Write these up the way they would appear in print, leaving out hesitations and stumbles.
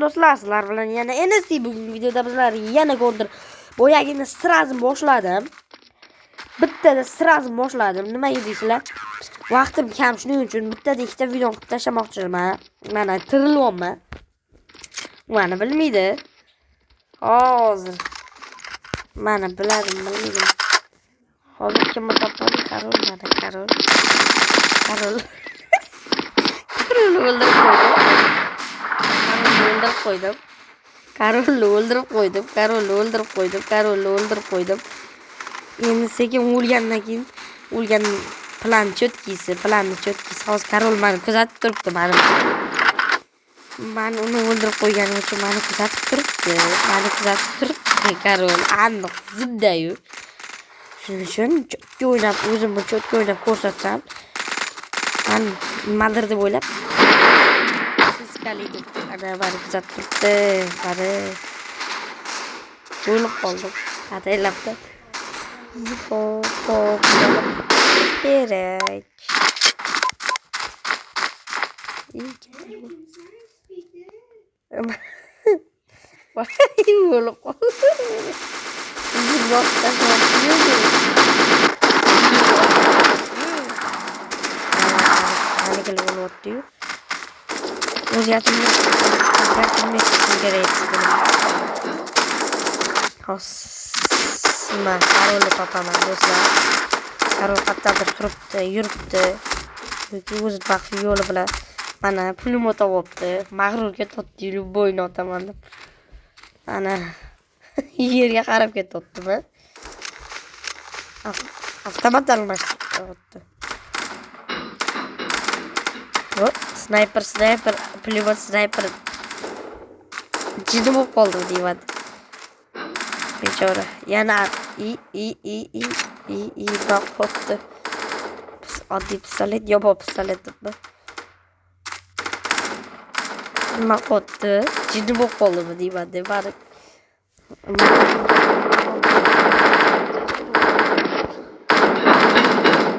Do'stlar, sizlar bilan yana NSC. Bugungi videoda bizlar yana Counter boyagini сразу boshladim. Bittada сразу boshladim. Nimaga deysizlar? Vaqtim kam, shuning uchun bittada ikkita video qilib tashlamoqchiman. Mana tirilyapman. Mani bilmaydi. Hozir. Mana biladim, bilmaydim. Hozir kimni topadi? Karol, mana Karol. Karol. Karolni o'ldirib qo'ydim. Karolni o'ldirib qo'ydim. Karolni o'ldirib qo'ydim. Karolni o'ldirib qo'ydim. Karolni o'ldirib qo'ydim. Endi sekin o'lgandan keyin o'lgan plan чёткий si, planni чёткий si. Hozir Karol meni kuzatib turibdi mani. Man uni o'ldirib qo'yganim uchun meni kuzatib turibdi. Meni kuzatib turibdi Karol. Aniq zudda-yu. Shuning uchun чётко o'ynab, o'zimni чётко o'ynab ko'rsatsam, man nimadir deb o'ylab siskali deb ana meni kuzatib turibdi. Mani o'lib qoldim. Ataylabdi. Xo'p, xo'p, kerak. İyi Voy, o'lib qoldim. Uzun bosib tashlayapti-yu. Manikilar o'lyapti-yu. O'zgartirishim kerak edi. Hozir man Karolni topaman, do'stlar. Karol qayerdadir turibdi, yuribdi. Yoki o'zi maxfiy yo'li bilan mana pulemyot olyapti. Mag'rur ketyapti, любой ni otaman deb. Ana yerga qarab ketyaptimi? Avtomat almashtiryapti. Hop, snayper, snayper, pulemyot, snayper. Jinni bo'lib qoldim deyman. Bechora. Yana i i i i i i boqyapti. Oddiy pistolet, yopo pistolet debmi? Nima qilyapti? Jinni bo'lib qoldimi deyman deb bari.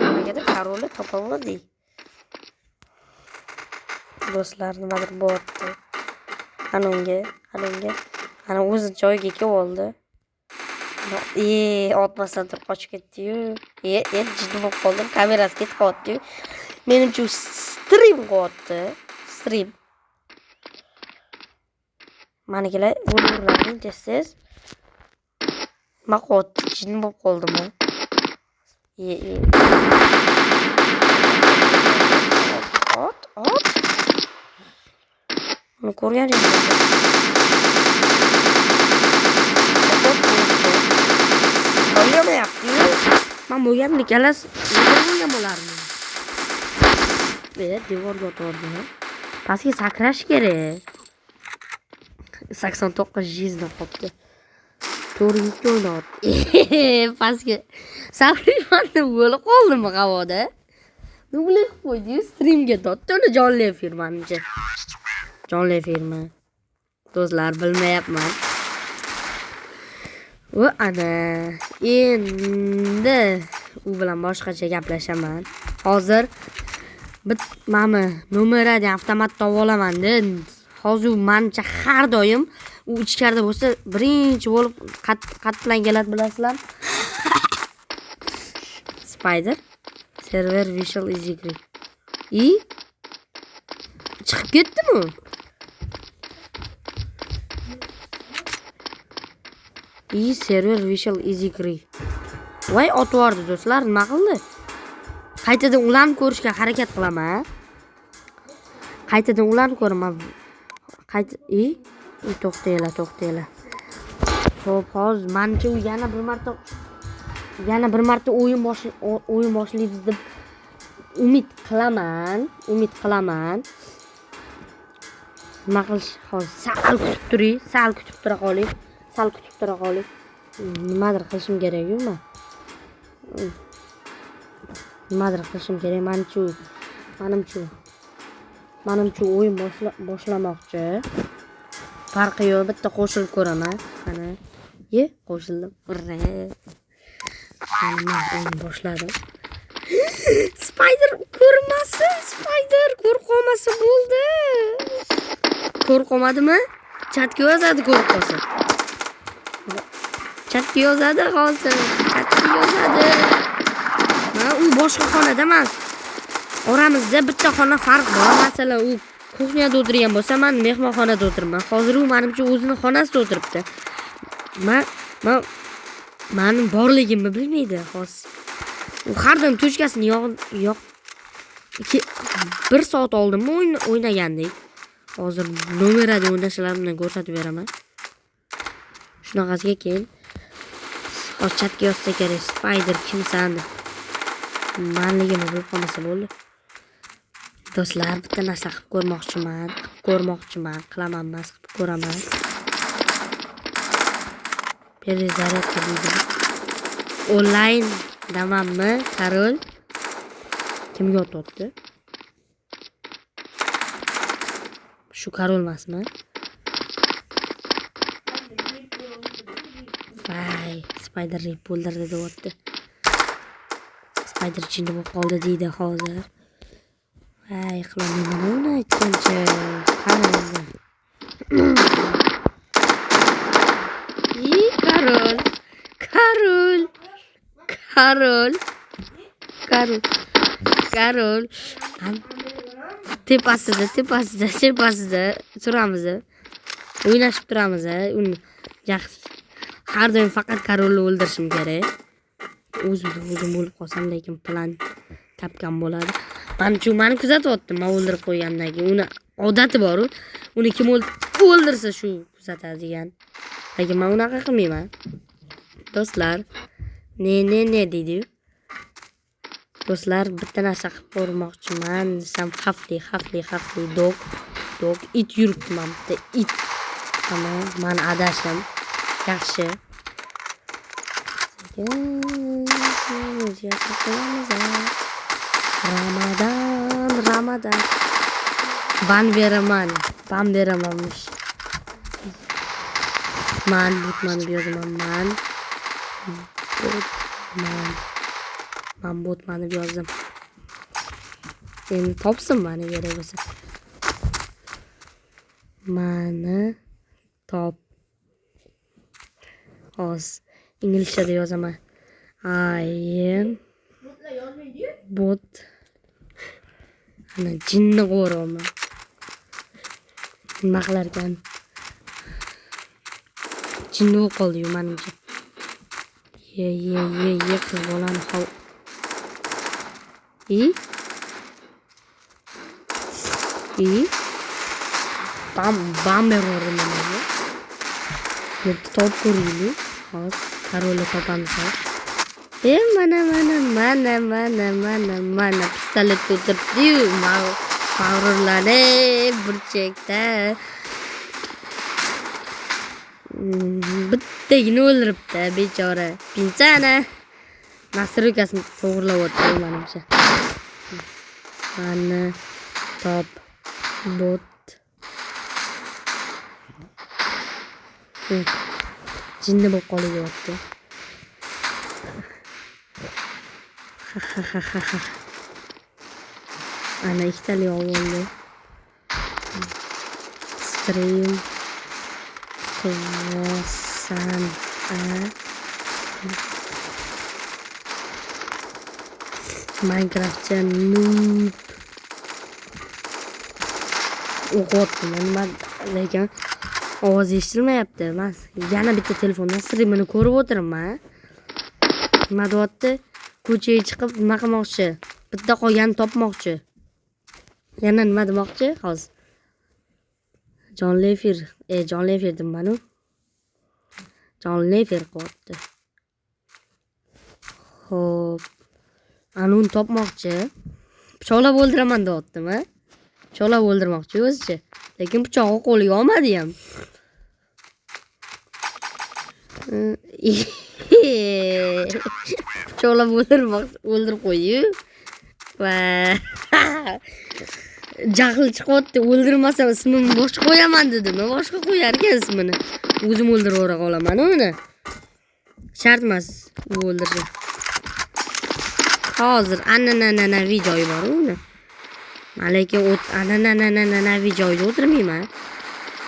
Nimagadir Karolni topolmadik. Do'stlar, nimadir bo'lyapti. Ana unga, ana unga. Ana o'zi joyiga kelib oldi. E, otmasdan turib qochib ketdi-yu. E, e, jinni bo'lib qoldim. Kamerasi ketib qolyapti-yu. Menimcha u stream qilyapti. Stream. Manikilar o'ldiriladi tez-tez. Nima qilyapti? Jinni bo'lib qoldimi? E, e. Ot, ot. Uni ko'rganim yo'q. O'ylamayapti-yu. Man bo'lganimda ikkalasi o'ldirib qo'ygan bo'lardim. E, devorga otvordi. Pastga sakrash kerak. 89 жизнь qolibdi. To'g'ri ikki o'ynayapti. Pastga sakrayman deb o'lib qoldimmi havoda? Dubl qilib qo'ydi-yu, streamga tortdi uni, jonli efir manimcha. Jonli efirmi? Do'stlar, bilmayapman. Va ana endi u bilan boshqacha gaplashaman. Hozir bit mana nomer 1 avtomat topib olaman-da. Hozir u manimcha har doim u ichkarida bo'lsa, birinchi bo'lib qat qat bilan keladi, bilasizlar. Spider server visual easy. I chiqib ketdimi? I server visual easy. Voy, otib yubordi, do'stlar, nima qildi? Qaytadan ularni ko'rishga harakat qilaman. Qaytadan ularni ko'raman. Qayta i to'xtanglar, to'xtanglar. Xo'p, hozir manimcha u yana bir marta o'yin boshlaymiz deb umid qilaman, umid qilaman. Nima qilish? Hozir sal kutib turing, sal kutib tura qoling. Sal kutib tura qoling. Nimadir qilishim kerak-ku man. Nimadir qilishim kerak. Manimcha o'yin boshlamoqchi. Farqi yo'q, bitta qo'shilib ko'raman. Qani. Ye, qo'shildim. Urra. Mana men o'yin boshladim. Spider ko'rmasin, Spider ko'rib qolmasa bo'ldi. Ko'rib qolmadimi? Chatga yozadi ko'rib qolsa. Chatga yozadi hozir. Chatga yozadi. Ha, u boshqa xonadaman. Oramizda bitta xona farq bor. Masalan, u kuxnyada o'tirgan bo'lsa, men mehmonxonada o'tirman. Hozir u menimcha o'zini xonasida o'tiribdi. Men mani borligimni bilmaydi hozir. U har doim tochkasini yoq 1 soat oldinmi o'ynagandik. Hozir nomerada o'ynashlarimni ko'rsatib beraman. Shunaqasiga keyin hozir chatga yozsa kerak, Spider kimsan deb. Manligimni bilib qolmasa bo'ldi. Do'stlar, bitta narsa qilib ko'rmoqchiman, qilaman emas, qilib ko'raman. Перезарядка deydi. Onlayn damanmi, Karol? Kimga otyapti? Shu Karol emasmi? Vay, Spider rip o'ldirdi deyapti. Spider jinni bo'lib qoldi deydi hozir. Vay, qilolmayman uni aytgancha. Qani endi? Karol. Karol. Karol. Karol. Karol. Tepasida, tepasida, tepasida turamiz. O'ynashib turamiz. Uni yaxshi. Har doim faqat Karolni o'ldirishim kerak. O'zim o'lib qolsam, lekin plan topgan bo'ladi. Manimcha u meni kuzatyapti, men o'ldirib qo'ygandan keyin. Uni odati bor-u. Uni kim o'ldirsa shu kuzatadigan. Lekin men unaqa qilmayman. Do'stlar, ne ne ne deydi-yu. Do'stlar, bitta narsa qilib ko'rmoqchiman desam, xavfli, xavfli, xavfli. Dog, dog, it yuribdi mana bitta it. Ana, meni adashim. Yaxshi. Ramadan, Ramadan. Ban beraman, ban beramanmish. Man botman yozaman, man botman. Man botman deb yozdim. Endi topsin meni kerak bo'lsa. Mani top. Hozir inglizchada yozaman. I am bot. Ana jinni qo'ryapman. Nima qilar ekan? Jinni bo'lib qoldi-yu menimcha. Ye ye ye ye qiz bolani hol. I? I? Bam bam berordim mana. Bitta topib ko'raylik. Hozir Karolni topamiz. Mana mana mana mana mana mana pistolet o'tiribdi-yu. Mag'rurlanib burchakda. Bittagina o'ldiribdi bechora. Pinsana. Nasrukasini to'g'irlayapti menimcha. Mana top bot. Jinni bo'lib qolyapti. Ha ha ha ha. Ana ikkitali oldi. Stream qilasan. Minecraftcha noob. O'qiyapti nima, lekin ovoz eshitilmayapti. Men yana bitta telefondan streamini ko'rib o'tiribman. Nima deyapti? Ko'chaga chiqib nima qilmoqchi? Bitta qolganini topmoqchi. Yana nima demoqchi? Hozir. Jonli efir, jonli efir dedim-ku. Jonli efir qilyapti. Xo'p. Ana uni topmoqchi. Pichoqlab o'ldiraman deyaptimi? Pichoqlab o'ldirmoqchi o'zicha. Lekin pichog'i qo'liga olmadi ham. Pichoqlab o'ldirmoqchi, o'ldirib qo'ydi-yu. Va jahli chiqyapti. O'ldirmasam ismimni boshqa qo'yaman dedim. Men boshqa qo'yar ekan ismini. O'zim o'ldirib yubora qolaman uni. Shart emas u o'ldirsa. Hozir ananananaviy joyi bor uni. Men lekin anananananaviy joyda o'tirmayman.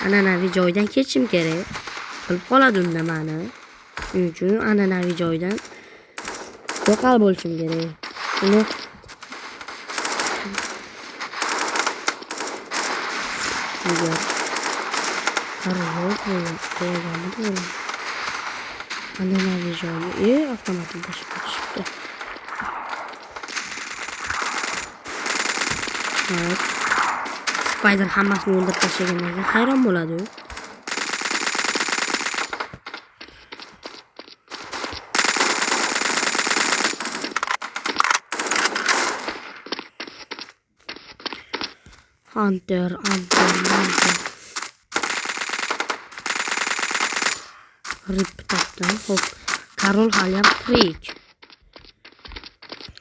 An'anaviy joydan ketishim kerak. Bilib qoladi unda mani. Shuning uchun an'anaviy joydan yo'qol bo'lishim kerak. Uni Agar yo'q bo'lganmi? An'anaviy joyga avtomatni tashlab ketishibdi. Hop. Spider hammasini o'ldirib tashlagandan keyin hayron bo'ladi u. Hunter, Hunter, Hunter. Rip topdim. Xo'p, Karol haliyam tirik.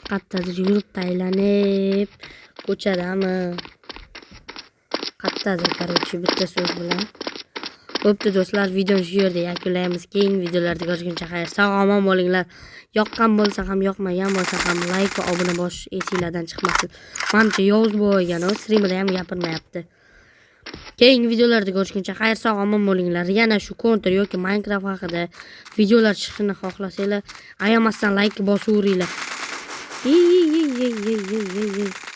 Qayerdadir yurib aylanib ko'chadami? Qayerdadir, короче, bitta so'z bilan. Bo'pti do'stlar, videoni shu yerda yakunlaymiz. Keyingi videolarda ko'rishguncha xayr. Sog' omon bo'linglar. Yoqqan bo'lsa ham, yoqmagan bo'lsa ham like va obuna bosish esinglardan chiqmasin. Manimcha yovuz bo'lgan, u streamda ham gapirmayapti. Keyingi videolarda ko'rishguncha xayr, sog' omon bo'linglar. Yana shu Counter yoki Minecraft haqida videolar chiqishini xohlasanglar, ayamasdan like bosaveringlar. Ey, ey, ey, ey, ey, ey, ey, ey.